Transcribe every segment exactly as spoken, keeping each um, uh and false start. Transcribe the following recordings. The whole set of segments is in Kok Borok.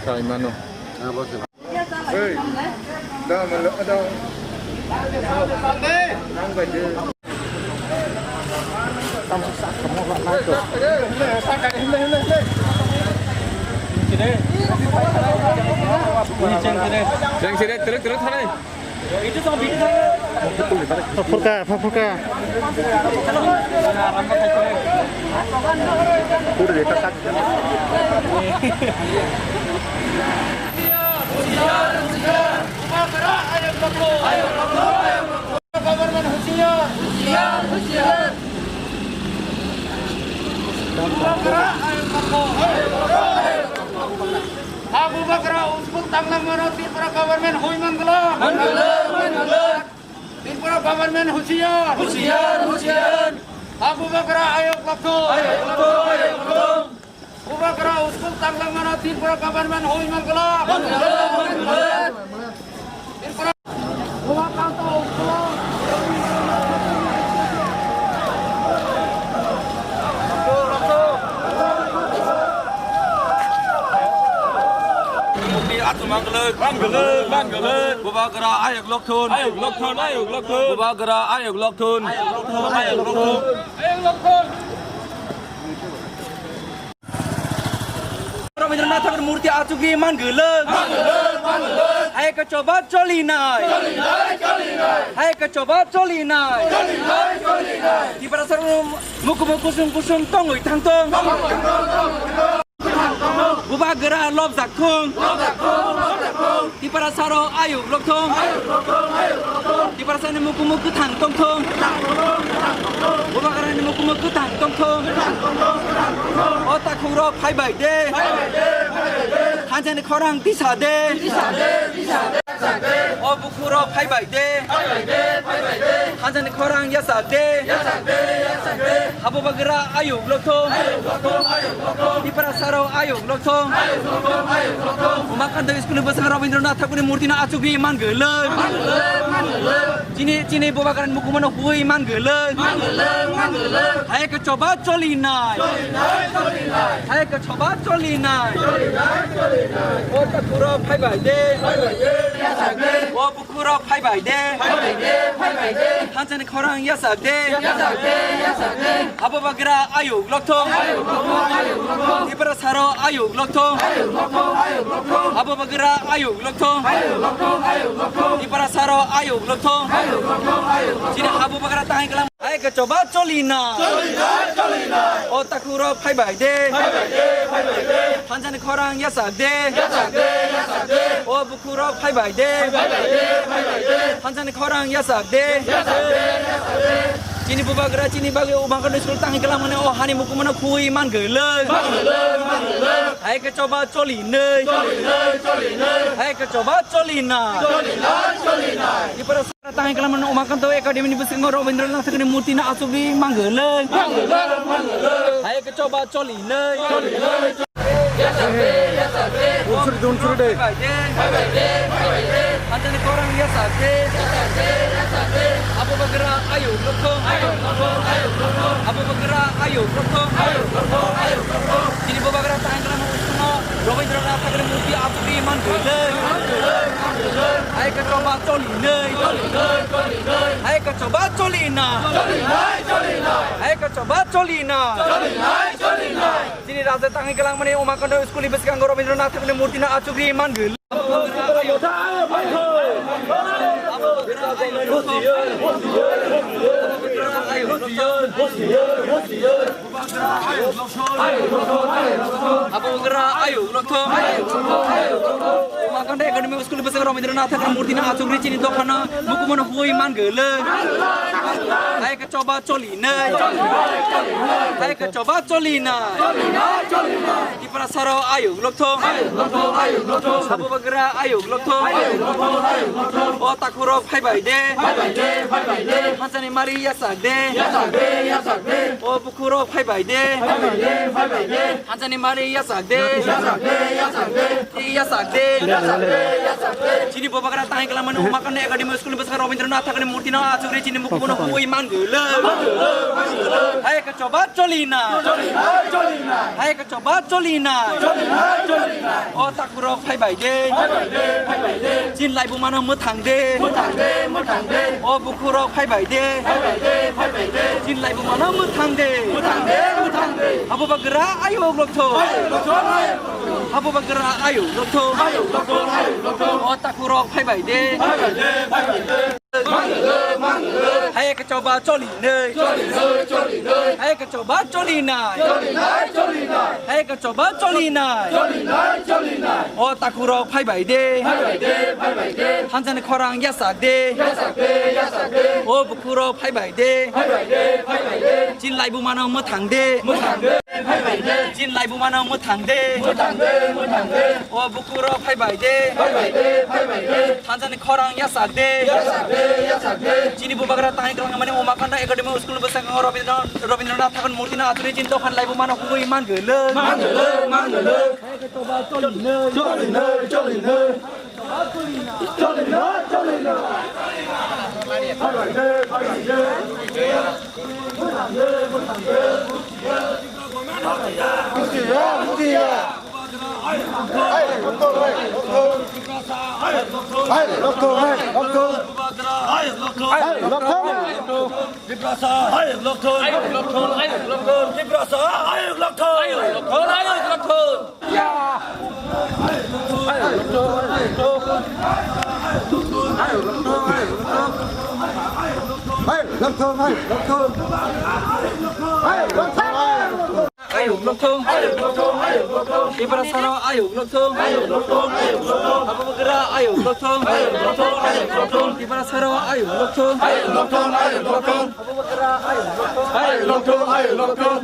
Saimano. Hey, da, malo, da. Nang ba de. Cheng sire, teruk, teruk, thanai. Phurkha, phurkha. Government husiar. Husiar, husiar. Bubagra, ayo, ayo. Ha bubagra, uskul tanglang mano Tripura government hui mangala. Mangala, mangala. Tripura government husiar. Husiar, husiar. Ha bubagra, ayo, ayo. Ayo, ayo. Bubagra uskul tanglang mano Tripura government hui mangala. Tripura Bubagra uskul. Mukti atu mangala. Mangala, mangala. Bubagra ayok lokthun. Ayok lokthun, ayok lokthun. Bubagra ayok lokthun. Ayok lokthun, ayok lokthun. Rabindranath Thakur murti achukri man gulung. Hai ka choba choli nai. Hai ka choba choli nai. Tiprasa muku muku kusung kusung tongoi thang tong. Bubagra lobjak thung. Tiprasa ro ayuk lok thung. Tiprasa ni muku muku thang tong thung. Bubagra ni muku muku thang tong thung. O takhuk rok phai bai de. Hanjani khorang tisa de. O bukhuk rok phai bai de. Hanjani khorang yasak de. Habo bagra ayuk lok thung. Tiprasa rok ayuk lok thung. Umakanta school ni bwskango Rabindranath Thakur ni murti no achukri man gulung. Chini, chini bubagra ni mukumu no hui man gulung. Hai ka choba choli nai. Hai ka choba choli nai. O takhuk rok phai bai de. O bukhuk rok phai bai de. Hanjani khorang yasak de. Habo bagra ayuk lok thung. Tiprasa ro ayuk lok thung. Habo bagra ayuk lok thung. Tiprasa ro ayuk lok thung. Chini habo bagra tang klam. Hai ka choba choli nai. O takhuk rok phai bai de. Hanjani khorang yasak de. O bukhuk rok phai bai de. Hanjani khorang yasak de. Chini bubagra chini bagwi umakanta school tang klam mane o hani mukumu no hui man gulung. Hai ka choba choli nai. Hai ka choba choli nai. Tiprasa Tang klam mano Umakanta Academy ni bwskango Rabindranath Thakur ni murti no achukri man gulung. Hai ka choba choli nai. Unsuri de, unsuri de. Hanjani khorang yasak de. Habo bagra ayuk lok thung. Habo bagra ayuk lok thung. Chini bubagra tang klam mano Rabindranath Thakur ni murti achukri man gulung. Hai ka choba choli nai. Hai ka choba choli nai. Hai ka choba choli nai. Chini raja tang klam mani Umakanta school ni bwskango Rabindranath Thakur ni murti no achukri man gulung. Habo bagra ayuk lok thung. Umakanta Academy school ni bwskango Rabindranath Thakur murti no achukri chini dophano mukumu no hui man gulung. Hai ka choba choli nai. Hai ka choba choli nai. Tiprasa ro ayuk lok thung. Habo bagra ayuk lok thung. O takhuk rok phai bai de. Hanjani mari yasak de. O bukhuk rok phai bai de. Hanjani mari yasak de. Yasak de, yasak de. Yasak de. Chini bubagra tang klam mano Umakanta Academy school ni bwskango Rabindranath Thakur ni murti no achukri chini mukumu no hui man gulung. Hai ka choba choli nai. Hai ka choba choli nai. O takurok phai bai de. Chin lai bumano mwthang de. O bukurok phai bai de. Chin lai bumano mwthang de. Habo bagra ayo lokto. Habo bagra ayo lokto. O takurok phai bai de. Hai ka choba choli nai. Hai ka choba choli nai. Hai ka choba choli nai. O takurok phai bai de. Thansani khorang yasak de. O bukurok phai bai de. Chin lai bumano mwthang de. Chin lai bumano mwthang de. O bukurok phai bai de. Thansani khorang yasak de. Chini bubagra tangai kwlangmani Umakanta Academy School bwskango Rabindra-, Rabindranath Thakur murtino achugwi chini dophani lai bumano hugwi man gwnang. Ayuk lokthung. Tiprasarok ayuk lokthung. Habubagra ayuk lokthung. Tiprasarok ayuk lokthung. Habubagra ayuk lokthung.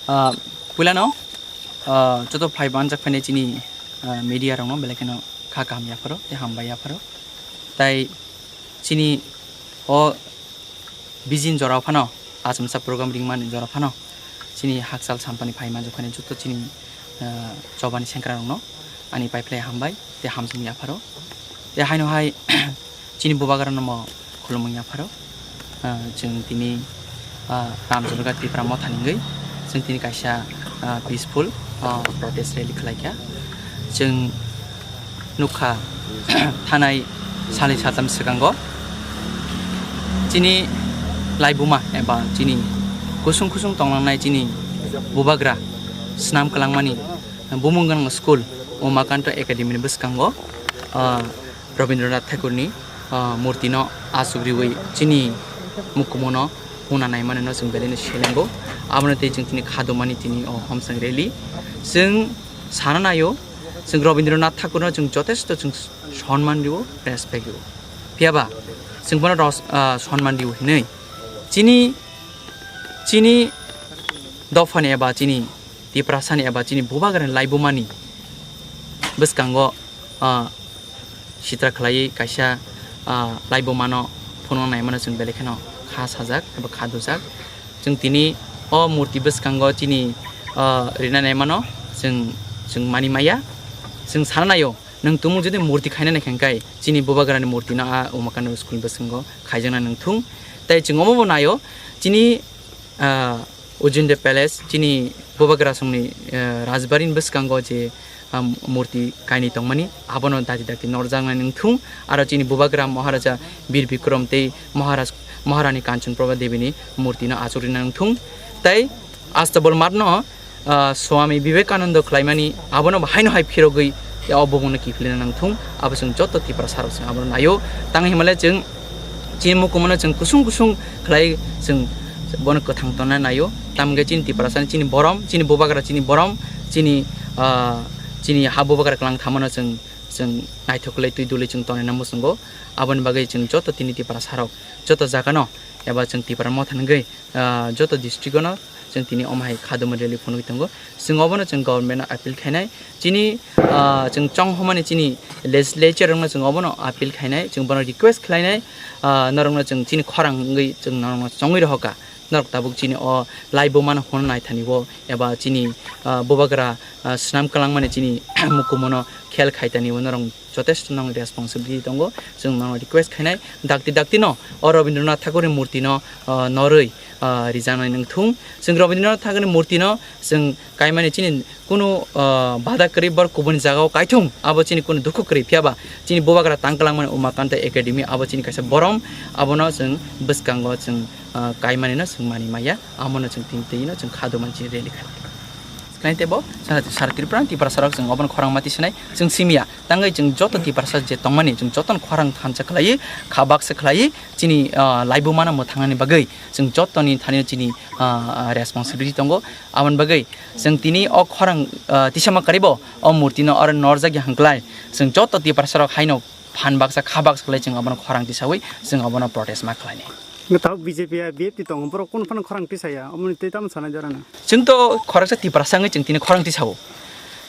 Ah, puilano, ah, joto phai banjak phainai chini, ah, media rokno belai kheno kha kaham yapharo tei hambai yapharo. Tai chini o bijin jora phano, achomsa program ringmani jora phano, chini hakchal sampani phai manjak phainai joto chini, ah, chobani sengkra rokno ani paiphlai hambai tei hamjakmung yapharo. Tei haino hai chini bubagrano mo khulumung yapharo. Ah, chwng tini, ah, Ramjorga Tipra Motha ni wngwi chwng tini kaisa, ah, peaceful, ah, protest rally khlaikha. Chwng nukha thanai salni saltham swkango chini laibuma eba chini kusung kusung tonglangnai chini bubagra swnam kwlangmani bumung gwnang school Umakanta Academy ni bwskango, ah, Rabindranath Thakurni, ah, murtino achuk riwi chini mukumono huna naimano chwng belai no selengo. Abono tei chwng tini kha dumani tini o homsang rally. Chwng sana naio, chwng Rabindranath Thakurno chwng jotesto chwng sonman rio, respect rio. Phiyaba chwng bono ros-, ah, sonman rio hinwi chini, chini dophani eba chini Tiprasani eba chini bubagrani laibumani bwskango, ah, sitra khlaiwi kaisa, ah, laibumano phunukna naimano chwng belai kheno kha sajak eba kha dujak. Chwng tini o murti bwskango chini, ah, rina naimano chwng, chwng mani maya. Chwng sana naio, nwng tumung jodi murti khaina naikha hwnkhe chini bubagrani murtino a Umakanta school bwskango khaijakna nangthung. Tei chwng omobo naio, chini, ah, Ujjayanta Palace, chini bubagrasongni, ah, rajbarini bwskango je, ah, murti kainwi tongmani, abono dakti dakti norjaknai nangthung. Aro chini bubagra Maharaja Bir Bikram tei Maharaj-, Maharani Kanchan Prabha Debini murtino achuk rina nangthung. Tei Astabol Mathno, ah, Swami Vivekananda khlaimani abono bo haino hai phirogwi ya o bumungno kiphilna nangthung, abo chwng joto Tiprasarok chwng abono naio. Tang hinmale chwng chini mukumono chwng kusung kusung khlai chwng bono kwthang tongna naio. Tamokhe chini Tiprasani chini borom, chini bubagra chini borom, chini, ah, chini ha bubagra kwlang thamano chwng Chwng naithok kwlai twi duli chwng tonina muchungo. Aboni bagwi chwng joto tini Tiprasarok joto jagano eba chwng Tipra Motha hwngwi, ah, joto district-ono chwng tini omo hai khaduma rally phunugwi tongo. Chwng obono chwng government-no appeal khainai. Chini, ah, chwng chong hwnmani chini legislature-rokno chwng obono appeal khainai. Chwng bono request khlainai, ah, norokno chwng chini khorang wngwi chwng norokno chongwi rohorkha. Norok tabuk chini o laibumano hwn naithani o eba chini, ah, bubagra, ah, swnam kwlangmani chini mukumono khel khaitani o norok jotesto nang responsibility tongo. Chwng nang request khainai dakti dakti no o Rabindranath Thakurni murti no, ah, norwi, ah, rijanai nang thung. Chwng Rabindranath Thakurni murti no chwng kaimani chini kunu, ah, bada kwrwi bor kubuni jagao kaithung abo chini kunu dukhu kwrwi phiya ba chini bubagra tang kwlangmani Umakanta Academy abo chini kaisa borom abono chwng bwskango chwng, ah, kaimani no chwng mani maya amono chwng tini twi no chwng khadumani chini rally khai. Khlai tebo sara Tripura Tiprasarok chwng obono khorang mati sinai chwng simiya tangwi chwng joto Tiprasa je tongmani chwng jotono khorang thansa khlai kha baksa khlai chini, ah, laibumano mwthangnani bagwi chwng jotoni thani chini, ah, responsibility tongo. Aboni bagwi chwng tini o khorang, ah, tisama karibo o murtino oro norjak ya hwnkhlai chwng joto Tiprasarok haino phan baksa kha baksa khlai chwng obono khorang tisawi chwng obono protest ma khlainai. Tabuk B J P I B F T tongo, borok kunu phano khorang tisaya, omoni tei tamo sanai jorano. Chwng to khoroksa Tiprasa wngwi chwng tini khorang tisao.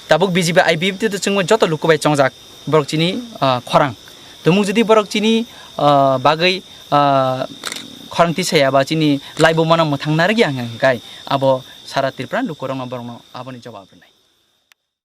Tabuk B J P I B F T to chwngno joto luku bai chongjak borok chini, ah, khorang. Tumung jodi borok chini, ah, bagwi, ah, khorang tisaya ba chini laibumano mwthang narwkya hwnkhe abo sara Tripura lukurokno borokno aboni jawab rwnai.